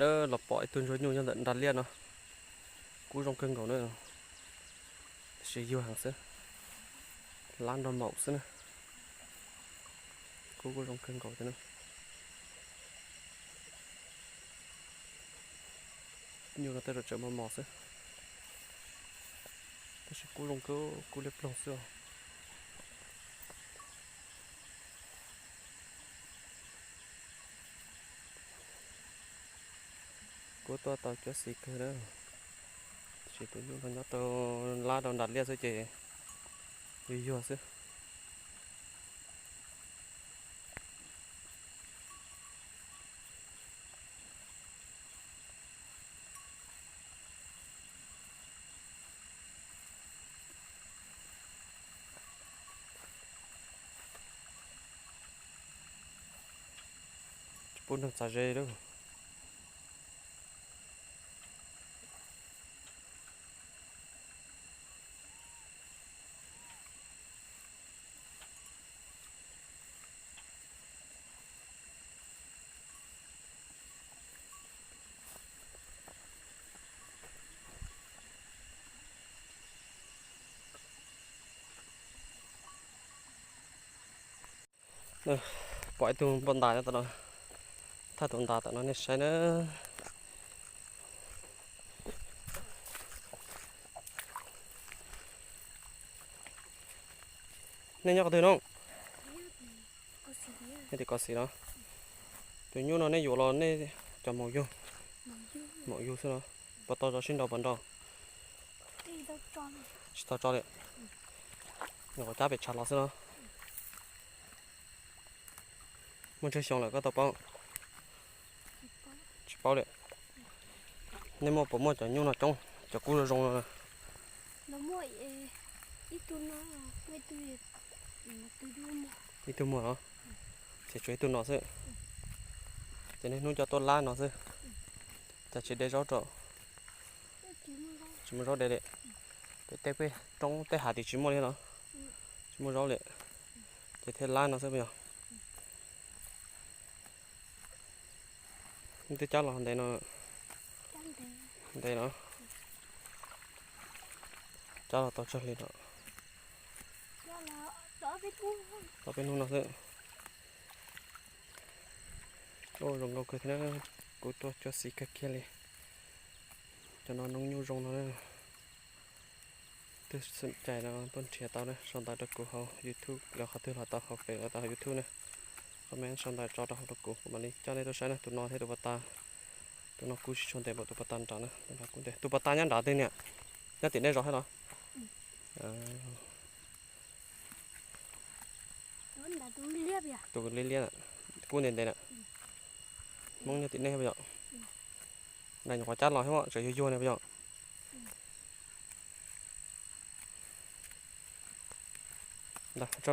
Dawb los pom ib tug ntsuag nyuj nyob ntawm nrad liaj no, kub zoo kawg nkaus na, tiam sis yuag heev xwb, lab nrog maum xwb na. Kub kuj zoo kawg nkaus thiab na. Nyuj no tej zaum tseem mos mos xwb, tab sis kub zoo kawg, kub liab ploog xwb os. Kub tuaj tau cuab xis kawg na, tiam sis tus nyuj no nyob rau lab rau nram liaj xwb ces yuag yuag xwb. Tsis pub neeg txav ze lawm. Pom ib tug npau ntais no tom no, thaj tus ntas tom no nej saib na. Nej nyob qhov twg no? Nej tim kos xis no. Tus nyuj no nej yuav los nej cov maum yug? Maum yug xwb no. Puas tau tso sib nraus puas nraus? Tsis tau tso li. Nyuam qhuav cab pem tshav los xwb no. Muaj tsawg xyoo lawm koj tau paub? Tsis paub li. Nej muaj puas muaj cov nyuj no coob, cov kub zoo zoo no? Ib tug muaj los? Ces tshuav ib tug no xwb. Ces niaj hnub coj tuaj lab no xwb. Cas tsis de zaub rau? Tsis muaj zaub de li. Pem tej pej roob tej hav tim tsis muaj li no. Tsis muaj zaub li. Ces thiaj lab no xwb puas yog? Nej twb cab los ntev no? Ntev no. Cab los tau tsawg li no? Tau peb hnub no xwb. Zoo nkauj kawg thiab, kuv tuaj cuab xis kawg kiag li. Cov no noob nyuj zoo no. Twg xom cai no tuaj nrhiav tau na, sau ntawv rau kuv hauv YouTube los qhov twg los tau hauv pem los tau hauv YouTube na. Comment sau ntawv tso rau hauv rau kuv, kuv mam li coj nej tuaj saib na. Tus no thiab tus pas tas, tus no kub tsis tshua ntev npaum tus pas tas nrad na, tus nrad kub ntev. Tus pas tas nyob nrad twg niam? Nyob tim nej zos thiab los? Tus liab liab, kub ntev ntev na. Hmoob nyob tim nej puas yog? Ntawm nyuam qhuav cab los thiab mas tseem yuag yuag ne puas yog? Ntawm tso,